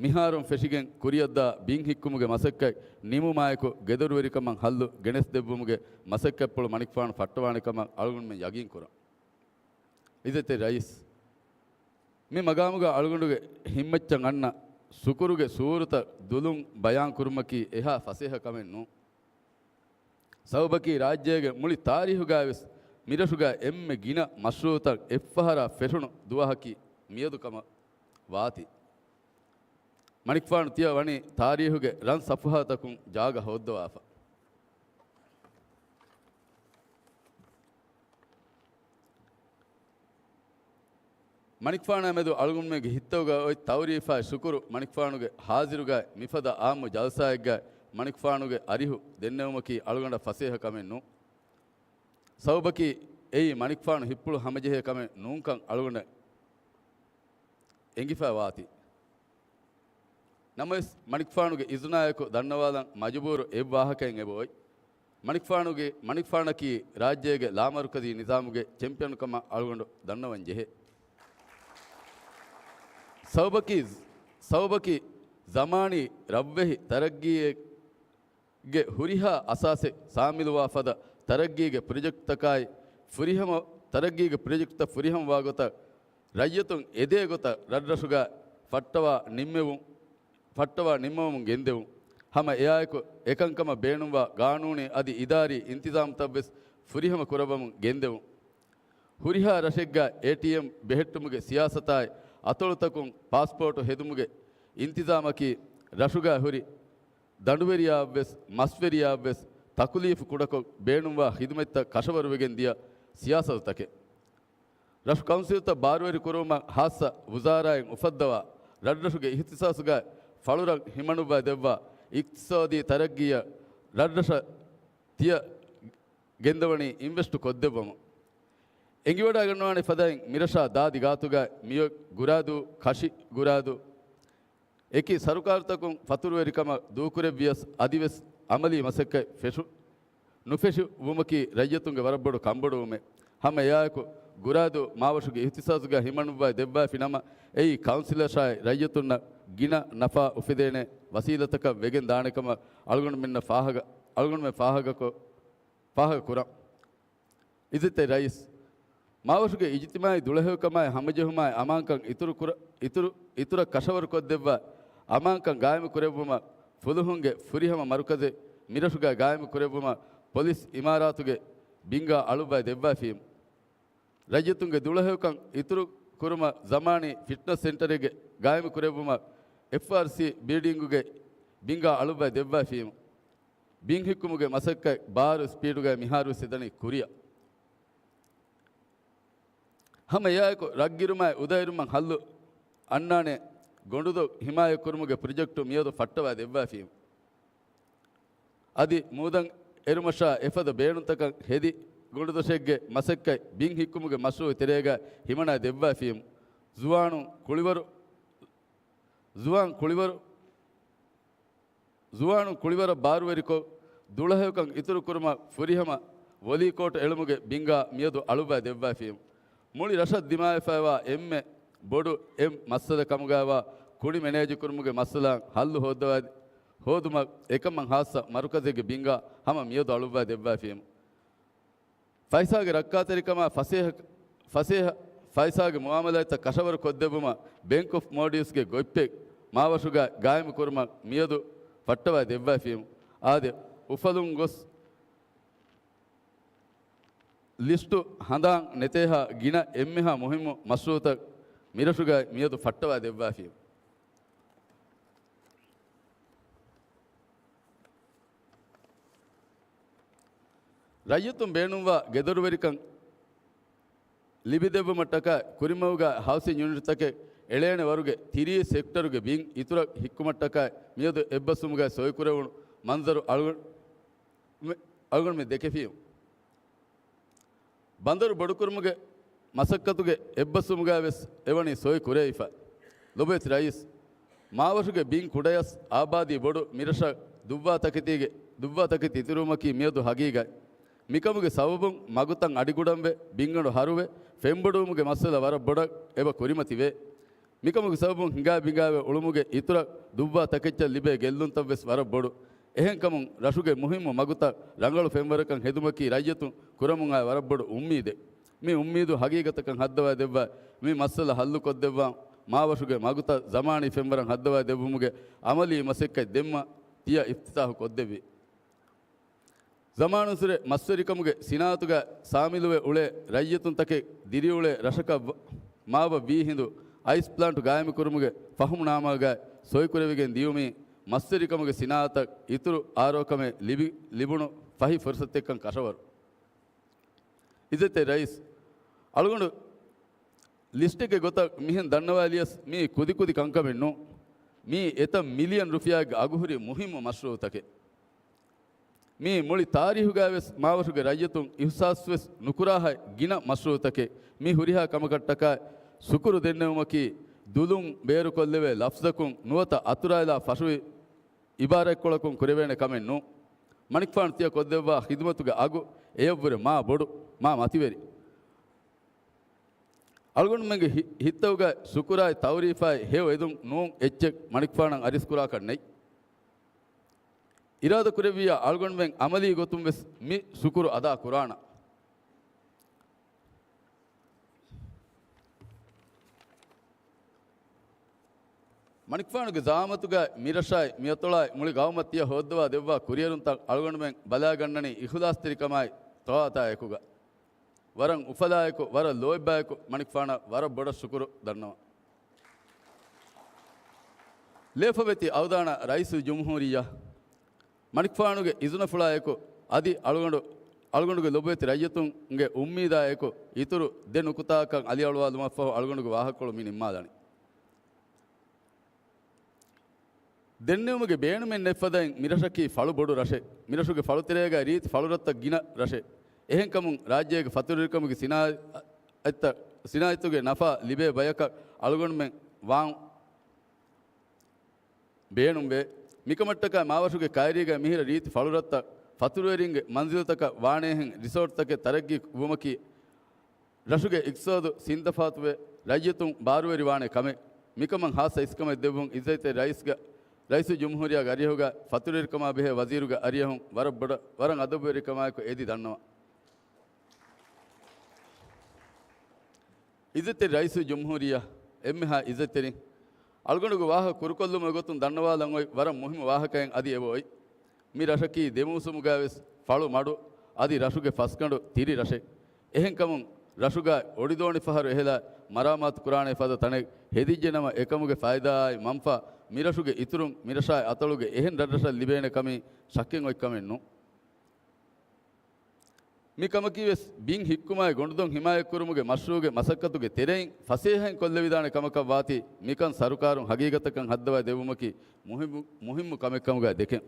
މިހާރުން ފެށިގެން ކުރިއަށްދާ ބިން ހިއްކުމުގެ މަސައްކަތް ނިމުމާއެކު، ގެދޮރުވެރިކަމަށް ހައްލު ގެނެސްދެއްވުމުގެ މަސައްކަތްޕުޅު މަނިކުފާނު ފައްޓަވާނެ ކަމަށް އަޅުގަނޑުމެން ޔަގީން ކުރަން. ޢިއްޒަތްތެރި ރައީސް، މި މަގާމުގަ އަޅުގަނޑުގެ ހިތްމައްޗަށް އަންނަ ޝުކުރުގެ ސުވަރުތައް ދުލުން ބަޔާން ކުރުމަކީ އެހާ ފަސޭހަ ކަމެއް ނޫން. ސަބަބަކީ، ރާއްޖޭގެ މުޅި ތާރީހުގައިވެސް މިރަށުގަ އެންމެ ގިނަ މަޝްރޫޢުތައް އެއްފަހަރާ ފެށުނު ދުވަހަކީ މިއަދު ކަމަށް ވާތީ. މަނިކުފާނު ތިޔަ ވަނީ ތާރީހުގެ ރަން ސަފުހާތަކުން ޖާގަ ހޯއްދަވާފަ. މަނިކުފާނާ މެދު އަޅުގަނޑުމެންގެ ހިތްތަކުގަ އޮތް ތައުރީފާއި ޝުކުރު މަނިކުފާނުގެ ހާޒިރުގައި މިފަދަ އާއްމު ޖަލްސާއެއްގައި މަނިކުފާނުގެ އަރިހު ދެންނެވުމަކީ އަޅުގަނޑަށް ފަސޭހަ ކަމެއް ނޫން. ސަބަބަކީ އެއީ މަނިކުފާނު ހިތްޕުޅު ހަމަޖެހޭ ކަމެއް ނޫންކަން އަޅުގަނޑަށް އެނގިފައި ވާތީ. ނަމަވެސް، މަނިކުފާނުގެ އިޒުނާއެކު ދަންނަވާލަން މަޖުބޫރު އެއްވާހަކައެއް އެބައޮތް. މަނިކުފާނުގެ، މަނިކުފާނަކީ ރާއްޖޭގެ ލާމަރުކަޒީ ނިޒާމުގެ ޗެމްޕިއަނުކަމަށް އަޅުގަނޑު ދަންނަވަން ޖެހޭ. ސަބަބަކީ، ސަބަބަކީ ޒަމާނީ ރަށްވެހި ތަރައްގީއެއް ގެ ހުރިހާ އަސާސެއް ސާމިލުވާ ފަދަ ތަރައްގީގެ ޕްރޮޖެކްޓްތަކާއި ފުރިހަމަ، ތަރައްގީގެ ޕްރޮޖެކްޓްތައް ފުރިހަމަވާ ގޮތަށް ރައްޔިތުން އެދޭ ގޮތަށް ރަށްރަށުގަ ފައްޓަވާ ނިންމެވުން، ފައްޓަވާ ނިންމަވަމުން ގެންދެވުން. ހަމަ އެއާއެކު އެކަންކަމަށް ބޭނުންވާ ގާނޫނީ އަދި އިދާރީ އިންތިޒާމްތައްވެސް ފުރިހަމަ ކުރައްވަމުން ގެންދެވުން. ހުރިހާ ރަށެއްގަ އޭޓީއެމް ބެހެއްޓުމުގެ ސިޔާސަތާއި އަތޮޅުތަކުން ޕާސްޕޯޓު ހެދުމުގެ އިންތިޒާމަކީ ރަށުގަ ހުރި ދަނޑުވެރިޔާއަށްވެސް މަސްވެރިޔާއަށްވެސް ތަކުލީފު ކުޑަކޮށް ބޭނުންވާ ޚިދުމަތްތައް ކަށަވަރުވެގެން ދިޔަ ސިޔާސަތުތަކެއް. ރަށު ކައުންސިލްތައް ބާރުވެރި ކުރުމަށް ހާއްސަ ވުޒާރާއެއް އުފައްދަވާ، ރަށްރަށުގެ އިހްތިސާސުގައި ފަޅުރަށް ހިމަނުއްވައި ދެއްވާ، އިޤްތިޞާދީ ތަރައްގީއަށް ރަށްރަށަށް ތިޔަ ގެންދަވަނީ އިންވެސްޓު ކޮށްދެއްވަމުން. އެނގިވަޑައިގަންނަވާނެ ފަދައިން މިރަށާ ދާދި ގާތުގައި މިއޮތް ގުރާދޫ، ކަށި ގުރާދޫ، އެކި ސަރުކާރުތަކުން ފަތުރުވެރިކަމަށް ދޫކުރެއްވިޔަސް އަދިވެސް އަމަލީ މަސައްކަތް ފެށު-، ނުފެށިވުމަކީ ރައްޔިތުންގެ ވަރަށް ބޮޑު ކަންބޮޑުވުމެއް. ހަމަ އެއާއެކު، ގުރާދޫ މާވަށުގެ އިހްތިސާސުގައި ހިމަނުއްވައި ދެއްވާފި ނަމަ، އެއީ ކައުންސިލަށާއި ރައްޔިތުންނަށް ގިނަ ނަފާ އުފެދޭނެ ވަސީލަތަކަށް ވެގެން ދާނެކަމަށް އަޅުގަނޑުމެންނަށް ފާހަގަ، އަޅުގަނޑުމެން ފާހަގަކޮށް، ފާހަގަ ކުރަން. އިއްޒަތްތެރި ރައީސް، މާވަށުގެ އިޖްތިމާޢީ ދުޅަހެޔޮކަމާއި ހަމަޖެހުމާއި އަމާންކަން އިތުރު ކުރ-، އިތުރު، އިތުރަށް ކަށަވަރުކޮށްދެއްވާ އަމާންކަން ގާއިމު ކުރެއްވުމަށް ފުލުހުންގެ ފުރިހަމަ މަރުކަޒެއް މިރަށުގައި ގާއިމު ކުރެއްވުމަށް ޕޮލިސް އިމާރާތުގެ ބިންގާ އަޅުއްވައި ދެއްވާފީމު. ރައްޔިތުންގެ ދުޅަހެޔޮކަން އިތުރު ކުރުމަށް ޒަމާނީ ފިޓްނަސް ސެންޓަރެއްގެ ގާއިމު ކުރެއްވުމަށް އެފްއާރްސީ ބިލްޑިންގުގެ ބިންގާ އަޅުއްވައި ދެއްވާފީމު. ބިން ހިއްކުމުގެ މަސައްކަތް ބާރު ސްޕީޑުގައި މިހާރުވެސް އެދަނީ ކުރިއަށް. ހަމަ އެއާއެކު ރަށްގިރުމާއި އުދައެރުމަށް ހައްލު އަންނާނެ ގޮނޑުދޮށް ހިމާޔަތްކުރުމުގެ ޕްރޮޖެކްޓު މިއަދު ފައްޓަވާ ދެއްވާފީމު. އަދި މޫދަން އެރުމަށާ އެފަދަ ބޭނުންތަކަށް ހެދި ގޮނޑުދޮށެއްގެ މަސައްކަތް ބިން ހިއްކުމުގެ މަޝްރޫއު ތެރޭގަ ހިމަނާ ދެއްވާފީމު. ޒުވާނު ކުޅިވަރު، ޒުވާން ކުޅިވަރު، ޒުވާނުން ކުޅިވަރަށް ބާރުވެރިކޮށް، ދުޅަހެޔޮކަން އިތުރުކުރުމަށް ފުރިހަމަ ވޮލީކޯޓް އެޅުމުގެ ބިންގާ މިއަދު އަޅުއްވާ ދެއްވައިފިއެވެ. މުޅި ރަށަށް ދިމާވެފައިވާ އެންމެ ބޮޑު އެއް މައްސަލަ ކަމުގައިވާ ކުނި މެނޭޖުކުރުމުގެ މައްސަލައަށް ހައްލު ހޯއްދަވާ، ހޯދުމަށް އެކަމަށް ހާއްސަ މަރުކަޒެއްގެ ބިންގާ ހަމަ މިއަދު އަޅުއްވާ ދެއްވައިފިއެވެ. ފައިސާގެ ރައްކާތެރިކަމާ ފަސޭހަ، ފަސޭހަ ފައިސާގެ މުއާމަލާތްތައް ކަށަވަރު ކޮށްދެއްވުމަށް ބޭންކް އޮފް މޯލްޑިވްސްގެ ގޮތްޕެއް މާވަށުގަ ގާއިމުކުރުމަށް މިއަދު ފައްޓަވާ ދެއްވައިފިއެވެ. އާދެ، އުފަލުން ގޮސް ލިސްޓު ހަނދާން ނެތޭހާ ގިނަ އެންމެހާ މުހިއްމު މަޝްރޫއުތައް މިރަށުގައި މިއަދު ފައްޓަވާ ދެއްވައިފިއެވެ. ރައްޔިތުން ބޭނުންވާ ގެދޮރުވެރިކަން ލިބިދެއްވުމަށްޓަކާ ކުރިމަގުގަ ހައުސިން ޔުނިޓްތަކެއް އެޅޭނެ ވަރުގެ ތިރީސް ހެކްޓަރުގެ ބިން އިތުރަށް ހިއްކުމަށްޓަކާ މިއަދު އެއްބަސްވުމުގައި ސޮއިކުރެވުނު މަންޒަރު އަޅުގަ-، މެ-، އަޅުގަނޑުމެން ދެކެފިއެވެ. ބަނދަރު ބޮޑުކުރުމުގެ މަސައްކަތުގެ އެއްބަސްވުމުގައި ވެސް އެވަނީ ސޮއި ކުރެވިފަ. ލޮބުވެތި ރައީސް، މާވަށުގެ ބިން ކުޑަޔަސް އާބާދީ ބޮޑު މިރަށަށް ދުއްވާ ތަކެތީގެ، ދުއްވާ ތަކެތި އިތުރުވުމަކީ މިއަދު ހަގީގަތް. މިކަމުގެ ސަބަބުން މަގުތައް އަޑިގުޑަންވެ، ބިންގަނޑު ހަރުވެ، ފެންބޮޑުވުމުގެ މައްސަލަ ވަރަށް ބޮޑަށް އެބަ ކުރިމަތިވޭ. މިކަމުގެ ސަބަބުން ހިނގާ ބިނގާވެ އުޅުމުގެ އިތުރަށް ދުއްވާ ތަކެއްޗަށް ލިބޭ ގެއްލުންތައް ވެސް ވަރަށް ބޮޑު. އެހެންކަމުން ރަށުގެ މުހިއްމު މަގުތައް ރަނގަޅު ފެންވަރަކަށް ހެދުމަކީ ރައްޔިތުން ކުރަމުން އައި ވަރަށް ބޮޑު އުއްމީދެއް. މި އުއްމީދު ހަގީގަތަކަށް ހައްދަވާ ދެއްވާ، މި މައްސަލަ ހައްލު ކޮށްދެއްވާ، މާވަށުގެ މަގުތައް ޒަމާނީ ފެންވަރަށް ހައްދަވާ ދެއްވުމުގެ އަމަލީ މަސައްކަތް ދެންމަ ތިޔަ އިފްތިތާހު ކޮށްދެއްވި. ޒަމާނުއްސުރެ މަސްވެރިކަމުގެ ސިނާއަތުގަ ސާމިލުވެ އުޅޭ ރައްޔިތުންތަކެއް ދިރިއުޅޭ ރަށަކަށް ވ-، މާބަށް ވީހިނދު އައިސް ޕްލާންޓު ގާއިމުކުރުމުގެ ފަހުމްނާމާގައި ސޮއިކުރެވިގެން ދިޔުމީ މަސްވެރިކަމުގެ ސިނާއަތަށް އިތުރު އާރޯކަމެއް ލިބި، ލިބުނު ފަހި ފުރުސަތެއްކަން ކަށަވަރު. އިއްޒަތްތެރި ރައީސް، އަޅުގަނޑު ލިސްޓެއްގެ ގޮތަށް މިހެން ދަންނަވާލިޔަސް މީ ކުދިކުދި ކަންކަމެއް ނޫން. މީ އެތައް މިލިއަން ރުފިޔާގެ އަގުހުރި މުހިއްމު މަޝްރޫއުތަކެއް. މީ މުޅި ތާރީހުގައިވެސް މާވަށުގެ ރައްޔިތުން އިހުސާސްވެސް ނުކުރާހާ ގިނަ މަޝްރޫއުތަކެއް. މި ހުރިހާ ކަމަކަށްޓަކާ ޝުކުރު ދެންނެވުމަކީ ދުލުން ބޭރުކޮށްލެވޭ ލަފްޒަކުން ނުވަތަ އަތުރާލާ ފަށުވި އިބާރާތްކޮޅަކުން ކުރެވޭނެ ކަމެއް ނޫން. މަނިކުފާނު ތިޔަ ކޮށްދެއްވާ ޚިދުމަތުގެ އަގު އެޔަށްވުރެ މާ ބޮޑު، މާ މަތިވެރި. އަޅުގަނޑުމެންގެ ހި-، ހިތްތަކުގައި ޝުކުރާއި ތައުރީފާއި ހެޔޮ އެދުން ނޫން އެއްޗެއް މަނިކުފާނަށް އަރިސްކުރާކަށް ނެތް. އިރާދަކުރެއްވިއްޔާ އަޅުގަނޑުމެން އަމަލީ ގޮތުން ވެސް މި ޝުކުރު އަދާ ކުރާނަން. މަނިކުފާނުގެ ޒައާމަތުގައި މިރަށާއި މިއަތޮޅާއި މުޅި ގައުމަށް ތިޔަ ހޯއްދަވާ ދެއްވާ ކުރިއެރުންތައް އަޅުގަނޑުމެން ބަލާގަންނަނީ އިޚުލާޞްތެރިކަމާއި ތަވާތާއެކުގަ. ވަރަށް އުފަލާއެކު، ވަރަށް ލޯތްބާއެކު މަނިކުފާނަށް ވަރަށް ބޮޑަށް ޝުކުރު ދަންނަވަން. ލޭފަވެތި އަވަދާނަށް ރައީސުލްޖުމްހޫރިއްޔާ، މަނިކުފާނުގެ އިޒުނަފުޅާއެކު އަދި އަޅުގަނޑު، އަޅުގަނޑުގެ ލޮބުވެތި ރައްޔިތުންގެ އުއްމީދާއެކު އިތުރު ދެ ނުކުތާއަކަށް އަލިއަޅުވާލުމަށްފަހު އަޅުގަނޑުގެ ވާހަކަކޮޅު މި ނިންމާލަނީ. ދެންނެވުމުގެ ބޭނުމެއް ނެތްފަދައިން މިރަށަކީ ފަޅު ބޮޑު ރަށެއް. މިރަށުގެ ފަޅުތެރޭގައި ރީތި ފަޅުރަށްތައް ގިނަ ރަށެއް. އެހެންކަމުން ރާއްޖޭގެ ފަތުރުވެރިކަމުގެ ސިނާއަތްތައް، ސިނާއަތުގެ ނަފާ ލިބޭ ބަޔަކަށް އަޅުގަނޑުމެން ވާން ބޭނުންވޭ. މިކަމަށްޓަކާ މާވަށުގެ ކައިރީގައި މިހިރަ ރީތި ފަޅުރަށްތައް ފަތުރުވެރިންގެ މަންޒިލުތަކަށް ވާނޭހެން ރިސޯޓްތަކެއް ތަރައްގީ ވުމަކީ ރަށުގެ އިޤްތިޞާދު ސިންދަފާތުވެ، ރައްޔިތުން ބާރުވެރިވާނެ ކަމެއް. މިކަމަށް ހާއްސަ އިސްކަމެއް ދެއްވުން އިއްޒަތްތެރި ރައީސްގެ، ރައީސުލްޖުމްހޫރިއްޔާގެ އަރިހުގަ ފަތުރުވެރިކަމާ ބެހޭ ވަޒީރުގެ އަރިހުން ވަރަށް ބޮޑަށް، ވަރަށް އަދަބުވެރިކަމާއެކު އެދި ދަންނަވަން. އިއްޒަތްތެރި ރައީސުލްޖުމްހޫރިއްޔާ، އެންމެހާ އިއްޒަތްތެރިން، އަޅުގަނޑުގެ ވާހަކަ ކުރުކޮށްލުމުގެ ގޮތުން ދަންނަވާލަން އޮތް ވަރަށް މުހިއްމު ވާހަކައެއް އަދި އެބަ އޮތް. މި ރަށަކީ ދެ މޫސުމުގައި ވެސް ފަޅު މަޑު އަދި ރަށުގެ ފަސްގަނޑު ތިރި ރަށެއް. އެހެންކަމުން ރަށުގައި އޮޑިދޯނި ފަހަރު އެހެލާ މަރާމާތު ކުރާނެ ފަދަ ތަނެއް ހެދިއްޖެނަމަ އެކަމުގެ ފައިދާއާއި މަންފާ މިރަށުގެ އިތުރުން މިރަށާއި އަތޮޅުގެ އެހެން ރަށްރަށަށް ލިބޭނެ ކަމީ ޝައްކެއް އޮތް ކަމެއް ނޫން. މި ކަމަކީ ވެސް ބިން ހިއްކުމާއި ގޮނޑުދޮށް ހިމާޔަތްކުރުމުގެ މަޝްރޫޢުގެ މަސައްކަތުގެ ތެރެއިން ފަސޭހައިން ކޮށްލެވިދާނެ ކަމަކަށް ވާތީ، މިކަން ސަރުކާރުން ހަގީގަތަކަށް ހައްދަވާ ދެއްވުމަކީ މުހިއްމު، މުހިއްމު ކަމެއް ކަމުގައި ދެކެން.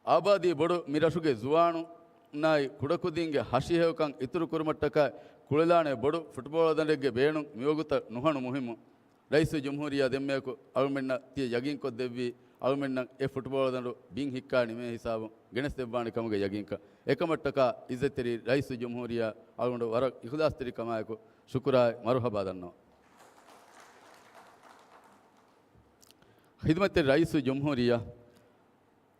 އާބާދީ ބޮޑު މި ރަށުގެ ޒުވާނުންނާއި ކުޑަކުދީންގެ ހަށިހެޔޮކަން އިތުރު ކުރުމަށްޓަކާ ކުޅެލާނެ ބޮޑު ފުޓްބޯޅަދަނޑެއްގެ ބޭނުން މިވަގުތަށް ނުހަނު މުހިއްމު. ރައީސުލްޖުމްހޫރިއްޔާ ދެންމެއަކު އަޅުމެންނަށް ތިޔަ ޔަގީންކޮށްދެއްވީ، އަޅުމެންނަށް އެ ފުޓްބޯޅަދަނޑު ބިން ހިއްކާ ނިމޭ ހިސާބުން ގެނެސްދެއްވާނެ ކަމުގެ ޔަގީންކަން. އެކަމަށްޓަކާ އިއްޒަތްތެރި ރައީސުލްޖުމްހޫރިއްޔާ އަޅުގަނޑު ވަރަށް އިޚްލާޞްތެރިކަމާއެކު ޝުކުރާއި މަރުޙަބާ ދަންނަވަން. ޚިދުމަތްތެރި ރައީސުލްޖުމްހޫރިއްޔާ،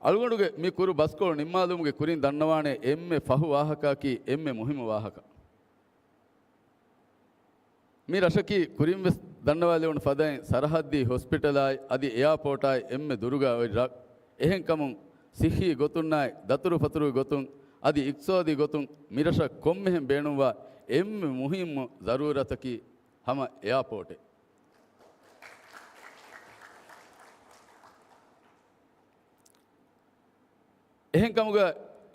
އަޅުގަނޑުގެ މި ކުރު ބަސްކޮޅު ނިންމާލުމުގެ ކުރިން ދަންނަވާނެ އެންމެ ފަހު ވާހަކައަކީ އެންމެ މުހިއްމު ވާހަކަ. މި ރަށަކީ ކުރިންވެސް ދަންނަވާލެވުނު ފަދައިން ސަރަހައްދީ ހޮސްޕިޓަލާއި އަދި އެއާޕޯޓާއި އެންމެ ދުރުގަ އޮތް ރަށް. އެހެންކަމުން ސިއްހީ ގޮތުންނާއި ދަތުރުފަތުރުގެ ގޮތުން އަދި އިޤްތިޞާދީ ގޮތުން މި ރަށަށް ކޮންމެހެން ބޭނުންވާ އެންމެ މުހިއްމު ޒަރޫރަތަކީ ހަމަ އެއާޕޯޓެއް. އެހެންކަމުގަ،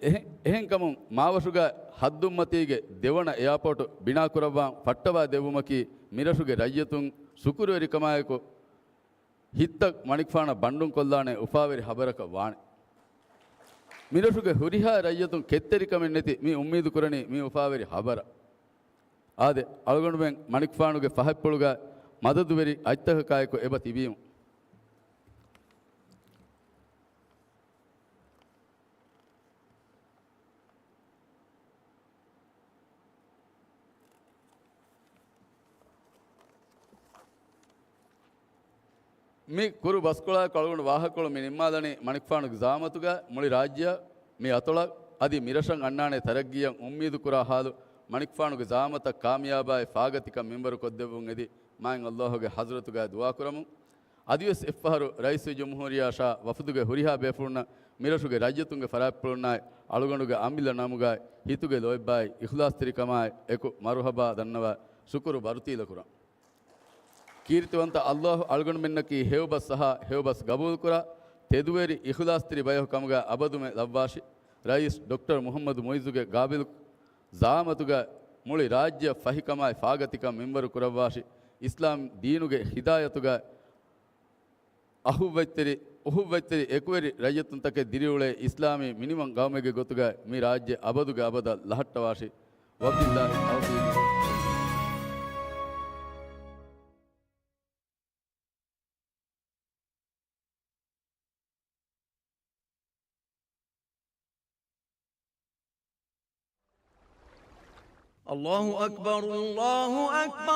އެހެ-، އެހެންކަމުން މާވަށުގަ ހައްދުއްމަތީގެ ދެވަނަ އެއާޕޯޓު ބިނާކުރައްވާން ފައްޓަވާ ދެއްވުމަކީ މިރަށުގެ ރައްޔިތުން ޝުކުރުވެރިކަމާއެކު ހިތްތައް މަނިކުފާނަށް ބަންޑުންކޮށްލާނެ އުފާވެރި ހަބަރަކަށް ވާނެ. މިރަށުގެ ހުރިހާ ރައްޔިތުން ކެތްތެރިކަމެއް ނެތި މި އުއްމީދު ކުރަނީ މި އުފާވެރި ހަބަރަށް. އާދެ، އަޅުގަނޑުމެން މަނިކުފާނުގެ ފަހަތްޕުޅުގަ މަދަދުވެރި އަތްތަކަކާއެކު އެބަ ތިބީމު. މި ކުރު ބަސްކޮޅާއެކު އަޅުގަނޑު ވާހަކަކޮޅު މި ނިންމާލަނީ މަނިކުފާނުގެ ޒައާމަތުގަ މުޅި ރާއްޖެއަށް މި އަތޮޅަށް އަދި މިރަށަށް އަންނާނެ ތަރައްގީއަށް އުއްމީދު ކުރާ ހާލު މަނިކުފާނުގެ ޒައާމަތަށް ކާމިޔާބާއި ފާގަތިކަން މިންވަރު ކޮށްދެއްވުން އެދި މާތް ﷲ ގެ ޙަޟްރަތުގަ ދުޢާ ކުރަމުން. އަދިވެސް އެއްފަހަރު ރައީސުލްޖުމްހޫރިއްޔާ ޝާ ވަފުދުގެ ހުރިހާ ބޭފުޅުންނަށް މިރަށުގެ ރައްޔިތުންގެ ފަރާތްޕުޅުންނާއި އަޅުގަނޑުގެ އަމިއްލަ ނަމުގައި ހިތުގެ ލޯތްބާއި އިޚްލާޞްތެރިކަމާއި އެކު މަރުޙަބާ ދަންނަވާ ޝުކުރު ވަރުތީލަ ކުރަން. ކީރިތިވަންތަ ﷲ އަޅުގަނޑުމެންނަކީ ހެޔޮބަސް އަހާ ހެޔޮބަސް ގަބޫލުކުރާ ތެދުވެރި އިޚްލާޞްތެރި ބަޔަކު ކަމުގަ އަބަދުމެ ލައްވާށި. ރައީސް ޑޮކްޓަރ މުޙައްމަދު މުޢިއްޒުގެ ގާބިލު ޒައާމަތުގަ މުޅި ރާއްޖެއަށް ފަހިކަމާއި ފާގަތިކަން މިންވަރު ކުރައްވާށި. އިސްލާމް ދީނުގެ ހިދާޔަތުގަ އަޚުއްވަތްތެރި، އުޚުއްވަތްތެރި އެކުވެރި ރައްޔިތުންތަކެއް ދިރިއުޅޭ އިސްލާމީ މިނިވަން ގައުމެއްގެ ގޮތުގައި މި ރާއްޖެ އަބަދުގެ އަބަދަށް ލަހައްޓަވާށި. وبالله التوفيق. الله أكبر، الله أكبر.